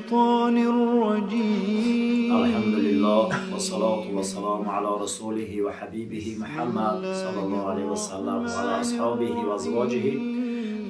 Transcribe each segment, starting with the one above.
الشيطان الرجيم. الحمد لله والصلاة والسلام على رسوله وحبيبه محمد صلى الله عليه وسلم وعلى أصحابه وأزواجه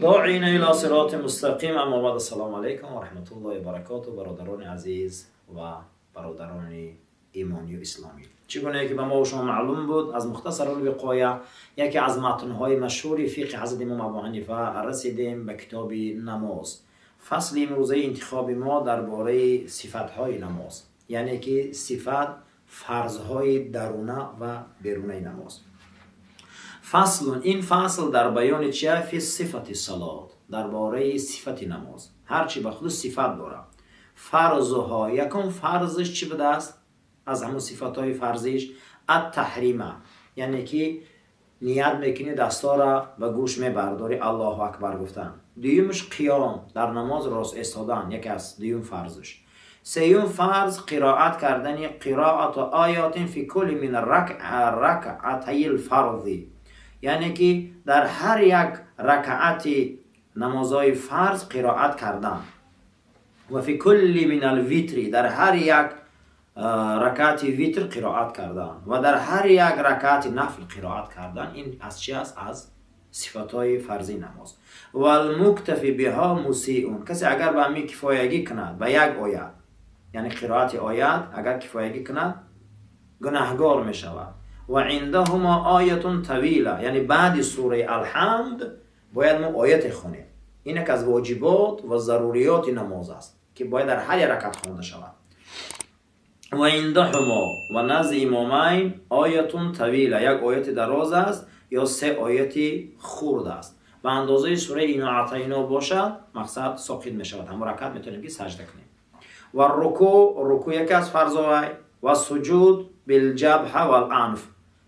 داعين إلى صراط مستقيم. أما بعد، السلام عليكم ورحمة الله وبركاته. Бародарони азиз ва бародарони имонию исломӣ, чӣ гунае ки ба мо шумо маълум буд, аз Мухтасарулвиқоя, яке аз матнҳои машҳури фиқҳи ҳазрат имом Абу Ҳанифа, расидем ба китоби намоз. Фасли имрӯзаи интихоби мо дар бораи сифатҳои намоз, яъне ки сифат, фарзҳои даруна ва берунаи намоз. فصل، ин фасл дар баёни чия? في صفة الصلاة، дар бораи сифати намоз, ҳарчи ба худ сифат дорад. فروضها، якум фарзиш чӣ будааст аз ҳамун сифатҳои фарзиш? التحريم، яъне ки ният мекунӣ, дастора ба гӯш мебардорӣ, Аллоҳу акбар гуфтан. Дуюмш қиём, дар намоз рост истодан, яке аз дуюм фарзиш. Сеюм фарз қироат кардани قراءة آيات في كل من ركعتي الفرض، яъне ки дар ҳар як ракаати намозҳои фарз қироат кардан. وفي كل من الوتر، дар ҳар як ракаати витр қироат кардан ва дар ҳар як ракаати нафл қироат кардан. Ин аз чи аст? Аз сифатҳои фарзии намоз. والمكتفي بها مسيء، касе агар ба ҳамин кифоягӣ кунад, ба як оят, яъне қироати оят агар кифоягӣ кунад, гунаҳгор мешавад. وعندهما آية طويلة، яъне баъди сураи Алҳамд бояд мо ояте хонем. Ин як аз воҷибот ва заруриёти намоз аст, ки бояд дар ҳар як ракат хонда шавад. وعندهما، ва назди имомайн، آية طويلة، як ояти дароз аст ё се ояти хурд аст, ба андозаи сураи إنا أعطينا бошад, мақсад соқит мешавад, ҳамон ракат метавонем ки саҷда кунем. والركوع، рукӯъ яке аз фарзҳоай. والسجود بالجبهة والأنف،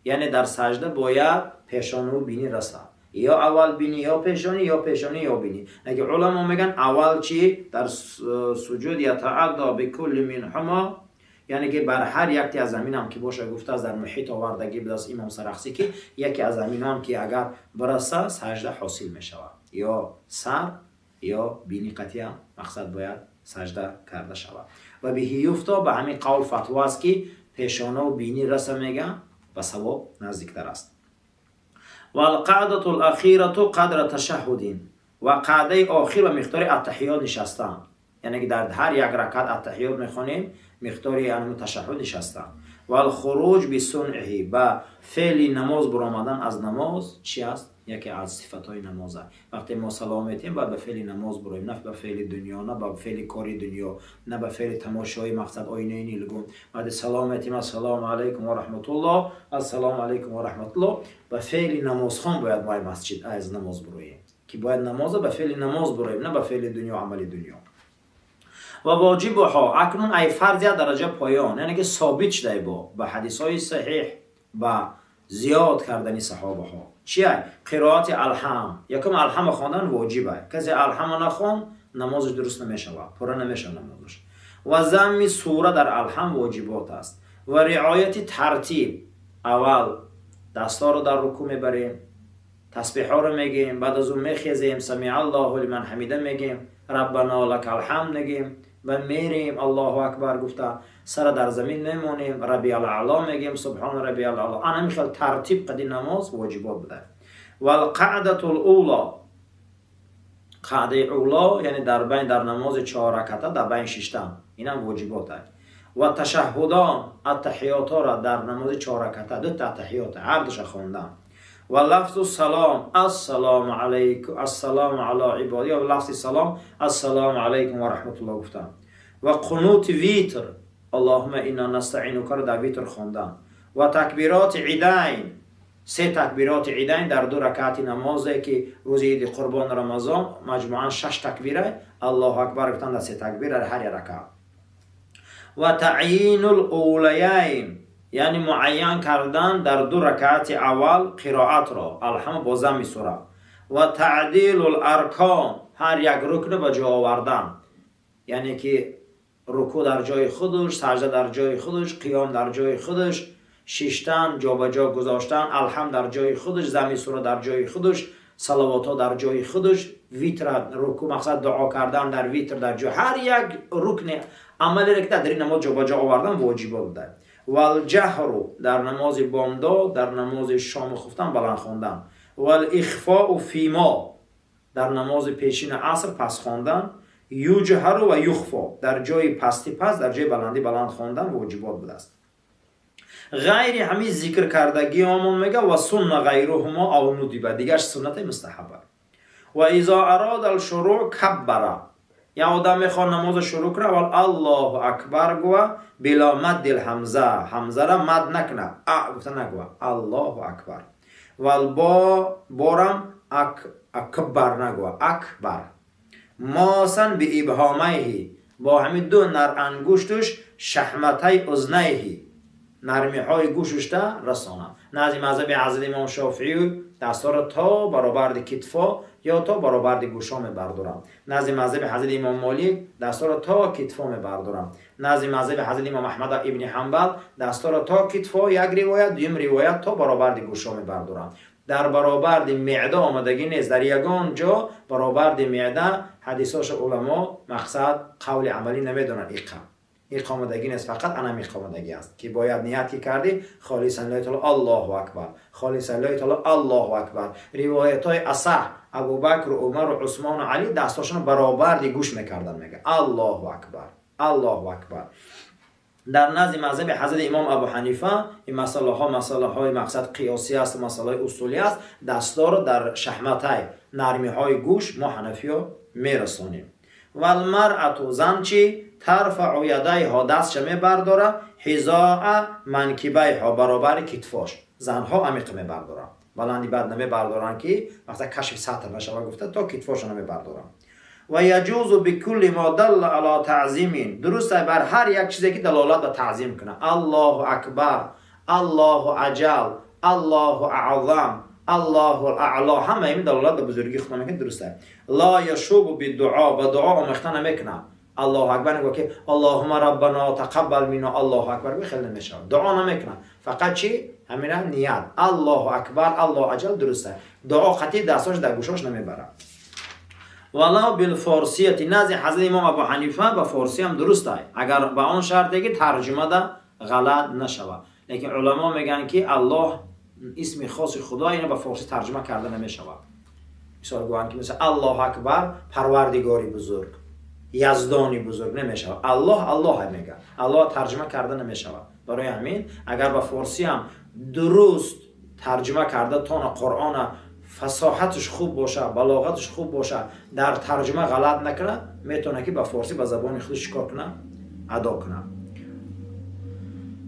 яъне дар саҷда бояд пешониву бинӣ расад, ё аввал бинӣ, ё пешонӣ, ё пешонӣ, ё бинӣ. Лекин уламо мегӯянд, аввал чӣ? Дар суҷуд يتأتى بكل منهما، яъне ки бар ҳар якте аз заминам ки боша, гуфтааст, дар муҳит овардагӣ будааст имом Сарахсӣ, ки яке аз заминам ки агар бираса, саҷда ҳосил мешавад, ё сар ё бинӣ қатъиян, мақсад бояд саҷда карда шавад. وبه يفتى، ба ҳамин қавл фатво аст, ки пешонаву бинӣ раса, мегӯянд, ба савоб наздиктар аст. والقعدة الأخيرة قدر تشهد، ва қаъдаи охир ба миқдори аттаҳиёт нишастан, яъне ки дар ҳар як ракат аттаҳиёт мехонем, миқдори ташаҳҳуд нишастан. والخروج بصنعه، ба феъли намоз буромадан аз намоз чи аст? Яке аз сифатҳои намоз аст. Вақте мо салом метиҳем, бояд ба феъли намоз буроем, на ба феъли дунё, на ба феъли кори дунё, на ба феъли тамошои, мақсад, оинаи нилгун. Вақте салом метиҳем, ассалому алайкум ва раҳматуллоҳ, ассалому алайкум ва раҳматуллоҳ, ба феъли намозхон бояд мо масҷид аз намоз буроем, ки бояд намоза ба феъли намоз буроем, на ба феъли дунё, амали дунё. وواجبها، акнун ай фарз як дараҷа поён, яъне ки собит шудай бо ба ҳадисҳои саҳиҳ, ба зиёд кардани саҳобаҳо. Чия? Қироати Алҳам. Якум Алҳама хондан воҷибай. Касе Алҳама нахон, намозаш дуруст намешавад, пурра намешавад намозаш. Ва замми сура дар Алҳам воҷибот аст. Ва риояти тартиб: аввал дастҳоро дар рукӯъ мебарем, тасбеҳҳоро мегӯем, баъд аз он мехезем, سمع الله لمن حمده мегӯем, ربنا لك الحمد мегӯем ва мерем, Аллоҳу акбар гуфта сара дар замин мемонем, ربي الأعلى мегӯем, سبحان ربي الأعلى. Ана ҳамин хел тартиб қади намоз воҷибот буда. والقعدة الأولى، қаъдаи уло, яъне дар байн, дар намози чорраката дар байн шиштан, инам воҷибот аст. Ва تشهدان، аттаҳиётҳоро дар намози чорраката, дута аттаҳиёта, ҳардуша хондан. ولفظ السلام، السلام عليكم، السلام على عبادي، ё лафзи салом، السلام عليكم ورحمة الله гуфтан. Ва қунути витр، اللهم إنا نستعينك ро дар витр хондан. Ва تكبيرات العيدين، се такбироти идайн дар ду ракаати намозе, ки рӯзи иди қурбон, Рамазон, маҷмӯан шаш такбира, Аллоҳу акбар гуфтан дар се такбир дар ҳар як ракаат. Ва تعيين الأوليين، яъне муайян кардан дар ду ракаати аввал қироатро Алҳама бо замми сура. Ва تعديل الأركان، ҳар як рукна ба ҷо овардан, яъне ки рукӯъ дар ҷои худаш, саҷда дар ҷои худаш, қиём дар ҷои худаш, шиштан, ҷобаҷо гузоштан, Алҳам дар ҷои худаш, замми сура дар ҷои худаш, салавотҳо дар ҷои худаш. Витр руку, мақсад дуо кардан дар витр, дар ҷо ҳар як рукни амалере, ки дар ин намоз ҷобаҷо овардан воҷибот буда. Валҷаҳру дар намози бомдод, дар намози шому хуфтан баланд хондан, валихфоу фимо дар намози пешини аср пас хондан, юҷҳару ва юхфо дар ҷои пасти паст, дар ҷои баландӣ баланд хондан воҷибот будааст. Ғайри ҳамин зикр кардагиомон, мега, ва сунна ғайруҳумо ав нудиба, дигаш суннати мустаҳаба. Ва изо арода алшуруъ каббара, як одам мехоҳад намоза шурӯъ кунад, аввал «Аллоҳу акбар» гӯва, било маддил ҳамза, ҳамзара мад накуна, а гуфта нагӯва, «Аллоҳу акбар». Валбо борам акбар нагӯва, акбар. Мосан биибҳомайҳи, бо ҳамин ду нар ангуштуш шаҳматаи узнайҳи, нармиҳои гӯшушта расона. Назди мазҳаби ҳазрати имом Шофиӣ дастҳоро то баробарди китфо ё то баробарди гӯшҳо мебардорам. Назди мазҳаби ҳазрати имом Молик дастҳоро то китфо мебардорам. Назди мазҳаби ҳазрати имом Аҳмад ибни Ҳанбал дастҳоро то китфо як ривоят, дуюм ривоят то баробарди гӯшҳо мебардорам. Дар баробарди меъда омадагӣ нест дар ягон ҷо. Баробарди меъда ҳадисоша уламо, мақсад, қавли амалӣ намедонанд. Иқа омадагӣ нест, фақат анам иқомадагӣ аст, ки бояд ният ки кардӣ, холисан лиллаҳи таъоло, «Аллоҳу акбар», холисан лиллаҳи таъоло, «Аллоҳу акбар». Ривоятҳои асаҳ, Абубакру, Умару, Усмону Али дастҳошонро баробарди гӯш мекарданд, мега, «Аллоҳу акбар, Аллоҳу акбар». Дар назди мазҳаби ҳазрати имом Абу Ҳанифа ин масъалаҳо масъалаҳои, мақсад, қиёсӣ аст, масъалаҳои усулӣ аст. Дастҳоро дар шаҳматай нармиҳои гӯш мо ҳанафиё мерасонем. Валмарату, зан чӣ, тарфаъу ядайҳо, дастша мебардора, ҳизоа манкибайҳо, баробари китфош. Занҳо амиқ мебардоранд, баланди бад намебардоранд, ки вақта кашфи сатр нашава гуфта, то китфошо намебардоранд. Ва яҷузу бикулли мо далла ала таъзимин, дуруст бар ҳар як чизе, ки далолат ба таъзим кунад: «Аллоҳу акбар», «Аллоҳу аҷал», «Аллоҳу аъзам», «Аллоҳу аъло», ҳама ин далолат ба бузургии Худо мекунад, дуруст. Ло яшубу бидуо, ба дуо омехта намекунад. «Аллоҳу акбар» нагӯ, ки «Аллоҳума раббано тақаббал минно», «Аллоҳу акбар» хеле намешавад, дуо намекунад. Фақат чи, ҳамина ният, «Аллоҳу акбар», «Аллоҳу аҷал» дуруст. Дуо қатъи дастош дар гӯшош намебарад. Валав билфорсияти, назди ҳазрати имом Абу Ҳанифа ба форсӣ ҳам дуруст, агар ба он шарте, ки тарҷумада ғалат нашавад. Лекин уламо мегӯянд, ки Аллоҳ исми хоси Худо, ина ба форсӣ тарҷума карда намешавад. Мисол гӯянд, ки мисал «Аллоҳу акбар», Парвардигори бузург, Яздони бузург намешавад. Аллоҳ Аллоҳ мега, Аллоҳ тарҷума карда намешавад. Барои ҳамин агар ба форсӣ ҳам дуруст тарҷума карда тона, Қуръона фасоҳаташ хуб боша, балоғаташ хуб боша, дар тарҷума ғалат накунад, метавонад, ки ба форсӣ, ба забони худаш чикор кунад? Адо кунад.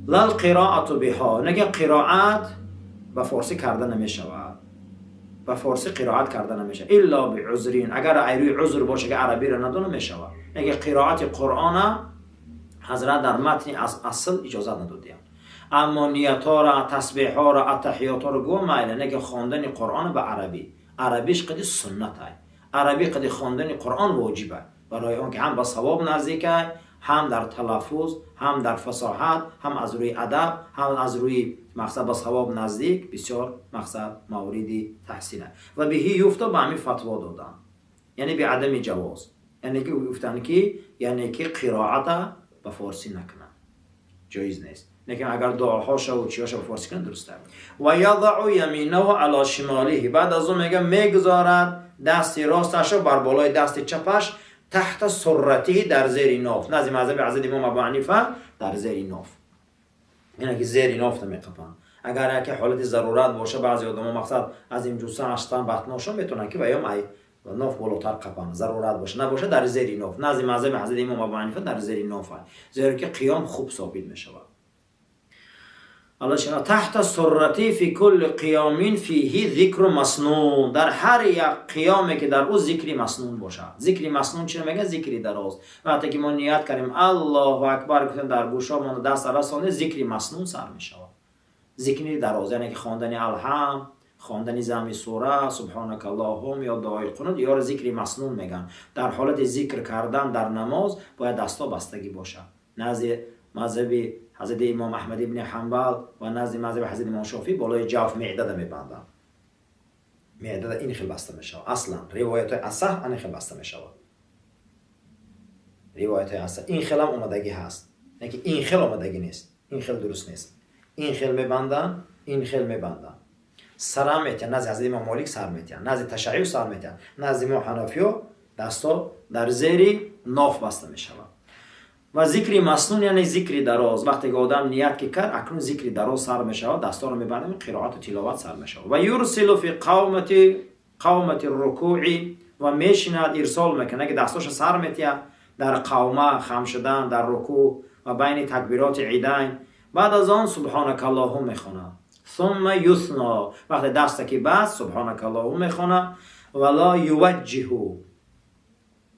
Лал қироату биҳо, неки қироат ба форсӣ карда намешавад, ба форсӣ қироат карда намешавад илло биузрин, агар айрӯи узр боша, ки арабиро надона, мешавад. Неки қироати Қуръона ҳазрат дар матни асл иҷозат надодиям, аммо ниятҳоро, тасбеҳҳоро, аттаҳиётҳоро гӯ, майла. Неки хондани Қуръон ба арабӣ, арабиш қади суннатай, арабӣ қади хондани Қуръон воҷиба, барои он ки ҳам ба савоб наздикай, ҳам дар талаффуз, ҳам дар фасоҳат, ҳам аз рӯи адаб, ҳам аз рӯи, мақсад, ба савоб наздик, бисёр, мақсад, мавриди таҳсина. Ва биҳи юфто, ба ҳамин фатво доданд, яъне би адами ҷавоз, яъне ки гуфтанд, ки яъне ки қироата ба форсӣ накунанд, ҷоиз нест. Лекин агар дуоҳошаву чиёша ба форсӣ кунад, дуруст. Ва язау яминаҳу ала шимолиҳи, баъд аз он мега, мегузорад дасти росташро бар болои дасти чапаш, таҳта сурратиҳи, дар зери ноф. Назди мазҳаби ҳазрати имом Абу Ҳанифа дар зери ноф, ине ки зери ноф намеқапанд. Агар яке ҳолати зарурат боша, баъзе одамо, мақсад, аз ин ҷуса ҳаштан батношон, метавонанд, ки ваём ай ноф болотар қапанд, зарурат боша. Набоша, дар зери ноф. Назди мазҳаби ҳазрати имом Абу Ҳанифа дар зери ноф, зеро ки қиём хуб собит мешавад. Таҳта суррати фи кулли қиёмин фиҳи зикру маснун, дар ҳар як қиёме, ки дар ӯ зикри маснун бошад. Зикри маснун чиро мегӯяд? Зикри дароз. Вақте ки мо ният кардем, «Аллоҳу акбар» гуфтем, дар гӯшҳомон даст расонем, зикри маснун сар мешавад, зикри дароз, яъне ки хондани Алҳамд, хондани зами сура, «Субҳонака Аллоҳум» ё дуои қунут, ёро зикри маснун мегӯянд. Дар ҳолати зикр кардан дар намоз бояд дастҳо бастагӣ бошад. Назди мазҳаби ҳазрати имом Аҳмад ибни Ҳанбал ва назди мазҳаби ҳазрати имом Шофӣ болои ҷавф, меъдада мебанданд. Меъдада ин хел баста мешавад. Аслан ривоятҳои асаҳ ани хел баста мешавад. Ривоятҳои асаҳ ин хелам омадагӣ ҳаст, не ки ин хел омадагӣ нест, ин хел дуруст нест. Ин хел мебанданд, ин хел мебанданд, сарам метиҳанд. Назди ҳазрати имом Молик сар метиҳанд, назди ташайюъ сар метиҳанд, назди мо ҳанафиё дасто дар зери ноф баста мешавад. Ва зикри маснун, яъне зикри дароз, вақте ки одам ният ки кард, акнун зикри дароз сар мешавад, дасторо мебандем, қироату тиловат сар мешавад. Ва يرسل في قومة الركوع, ва мешинад, ирсол мекунад, ки дастоша сар метиҳад дар қавма, хам шудан дар рукӯъ ва байни такбироти идайн. Баъд аз он سبحانك اللهم мехонад. ثم يثنى, вақте даста ки баст, سبحانك اللهم мехонад. ولا يوجه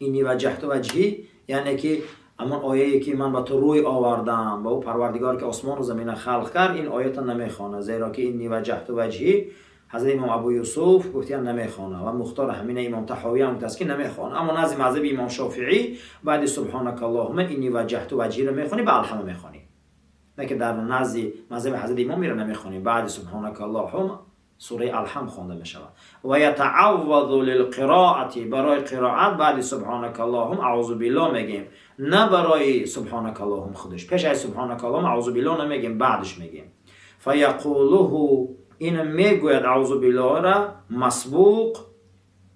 إني وجهت وجهي, яъне ки ҳамон ояе ки ман ба ту рӯй овардам, ба ӯ Парвардигор, ки осмону замина халқ кард, ин оята намехонад, зеро ки إني وجهت وجهي ҳазрати имом Абу Юсуф гуфтиян намехонад ва мухтор ҳамина имом Таҳовӣ ҳам гуфтааст, ки намехонад. Аммо назди мазҳаби имом Шофиӣ баъди سبحانك اللهم إني وجهت وجهي ро мехонӣ, ба Алҳама мехонӣ, не ки дар назди мазҳаби ҳазрати имом иро намехонӣ. Баъди سبحانك اللهم сураи Алҳам хонда мешавад. Ва يتعوذ للقراءة, барои қироат баъди سبحانك اللهم أعوذ بالله мегем, на барои سبحانك اللهم худаш. Пеш аз سبحانك اللهم أعوذ بالله намегем, баъдаш мегем. فيقوله, ин мегӯяд أعوذ بالله ра مسبوق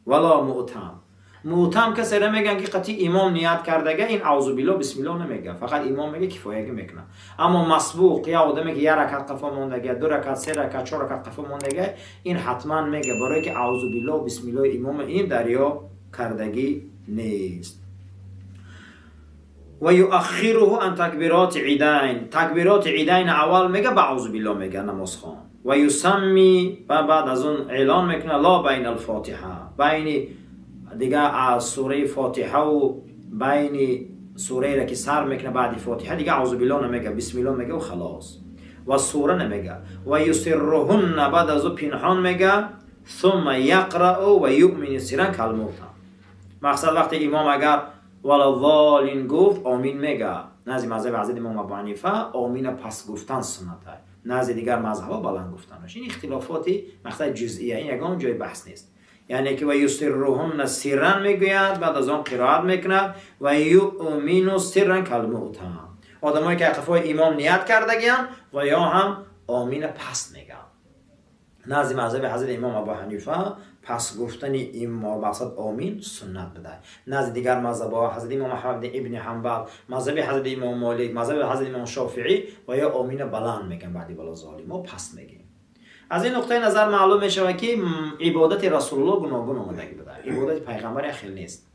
ولا مؤتم. مؤتم касеро мегӯянд, ки қатъи имом ният кардага, ин أعوذ بالله, бисмилло намега, фақат имом мега, кифоягӣ мекунад. Аммо مسبوق, я одаме ки як ракат қафо мондага, ду ракат, се ракат, чор ракат қафо мондага, ин ҳатман мега, барое ки أعوذ بالله, бисмиллои имома ин дарё кардагӣ нест. Ва يؤخره عن تكبيرات العيدين, такбироти идайн аввал мега, ба أعوذ بالله мега намозхон. Ва يسمي, ва баъд аз он эълон мекунад. لا بين الفاتحة, байни дига аз сураи Фотиҳаву байни сураеро ки сар мекуна баъди Фотиҳа, дига أعوذ بالله намега, бисмилло мега, халос, ва сура намега. Ва يسرهن, баъд аз ӯ пинҳон мега. ثم يقرأ ويؤمن سرا كالمؤتم. Мақсад, вақте имом агар ولا الضالين гуфт, омин мега. Назди мазҳаби ҳазрати имом Абу Ҳанифа омина пас гуфтан сунната, назди дигар мазҳабҳо баланд гуфтанаш. Ин ихтилофоти мақсад ҷузъия, ин ягон ҷои баҳс нест. Яъне ки ويسرهن سرا мегӯяд, баъд аз он қироат мекунад. ويؤمن سرا كالمؤتم, одамое ки қафои имом ният кардагиянд ва ё ҳам омина паст мегӯянд. Назди мазҳаби ҳазрати имом Абу Ҳанифа пас гуфтани мақсад омин суннат буда. Назди дигар мазҳабҳо, ҳазрати имом Аҳмад ибни Ҳанбал, мазҳаби ҳазрати имом Молик, мазҳаби ҳазрати имом Шофиӣ ва ё омина баланд мегӯянд баъди ولا الضالين, мо паст мегӯем. Аз ин нуқтаи назар маълум мешавад, ки ибодати Расулулло гуногун омадагӣ буда, ибодати пайғамбар як хел нест.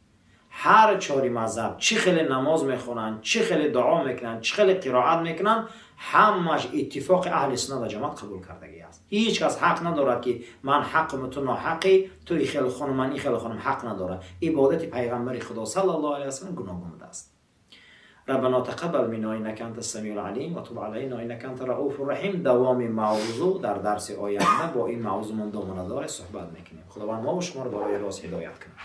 Ҳар чори мазҳаб чӣ хеле намоз мехонанд, чӣ хеле дуо мекунанд, чӣ хеле қироат мекунанд, ҳамаш иттифоқи аҳли суннат ва ҷамоат қабул кардагӣ аст. Ҳеҷ кас ҳақ надорад, ки ман ҳаққуму ту ноҳаққӣ, ту и хел хонум, ман и хел хонум, ҳақ надорад. Ибодати пайғамбари Худо صلى الله عليه وسلم гуногун будааст. ربنا تقبل منا إنك أنت السميع العليم وتب علينا إنك أنت الرؤوف الرحيم. давоми мавзӯъ дар дарси оянда. Бо ин мавзӯъ мон доманадор суҳбат мекунем. Худованд мо шуморо барои рост ҳидоят кунад.